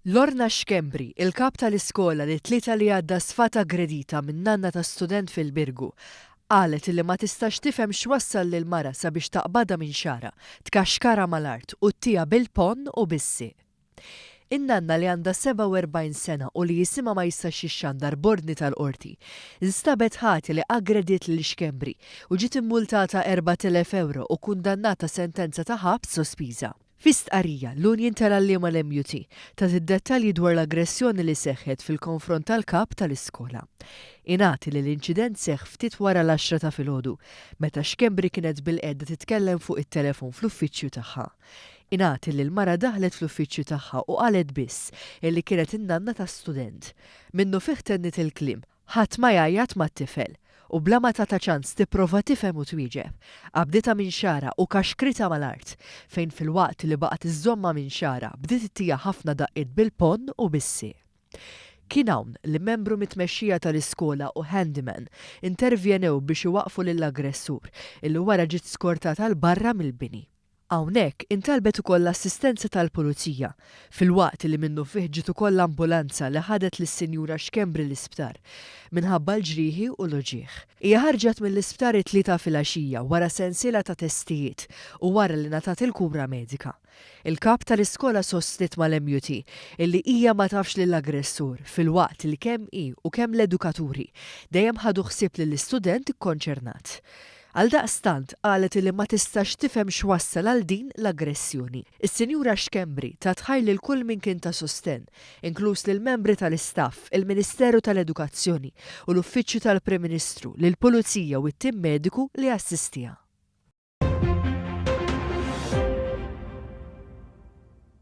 Lorna Schembri, il-kap tal-iskola li t-Tlieta li għadda sfat aggredita minn nanna ta' student fil-Birgu, qalet li ma tistax tifhem x'wassal lill-mara sabiex taqbadha minn xagħarha, tkaxkarha mal-art u ttiha bil-ponn u bis-sieq. In-nanna li għandha 47 sena u li isimha ma jistax jixxandar b'ordni tal-Qorti, nstabet ħatja li aggrediet lil Schembri u ġiet immultata 4,000 ewro u kundannata sentenza ta' ħabs sospiża. Fi stqarrija, l-Union tal-Għalliema l-MUT tat id-dettalji dwar l-aggressjoni li seħħet fil-konfront tal-kap tal-iskola. Ingħad li l-inċident seħħ ftit wara l-għaxra ta' filgħodu, meta Schembri kienet bilqiegħda titkellem fuq it-telefon fl-uffiċċju tagħha. Ingħad li l-mara daħlet fl-uffiċċju tagħha u qalet biss illi kienet in-nanna ta' student. Minnufih tenniet il-kliem, Ħadd ma jgħajjat mat-tifel, u bla ma tatha ċans tipprova tifhem u twieġeb, qabditha minn xagħarha u kaxkritha mal-art, fejn filwaqt li baqgħet iżżommha minn xagħarha bdiet ittiha ħafna daqqiet bil-ponn u bis-sieq. Kien hawn li membru mit-tmexxija tal-iskola u handyman intervjenew biex iwaqqfu lill-aggressur, illi wara ġiet skortata 'l barra mill-bini. Hawnhekk intalbet ukoll l-assistenza tal-Pulizija, filwaqt li minnufih ġiet ukoll ambulanza li ħadet lis-Sinjura Schembri l-isptar, minħabba l-ġrieħi u l-uġigħ. Hija ħarġet mill-isptar it-Tlieta filgħaxija wara sensiela ta' testijiet u wara li ngħatat il-kura medika. Il-Kap tal-iskola sostniet mal-MUT illi hija ma tafx lill-aggressur filwaqt li kemm hi u kemm l-edukaturi dejjem ħadu ħsieb lill-istudent ikkonċernat. Għaldaqstant, qalet illi ma tistax tifhem x'wassal għal din l-aggressjoni. Is-Sinjura Schembri tat ħajr lil kull min kien ta' sostenn, inkluż lill-membri tal-istaff, il-Ministeru tal-Edukazzjoni u l-Uffiċċju tal-Prim Ministru, lill-Pulizija u t-tim mediku li assistiha.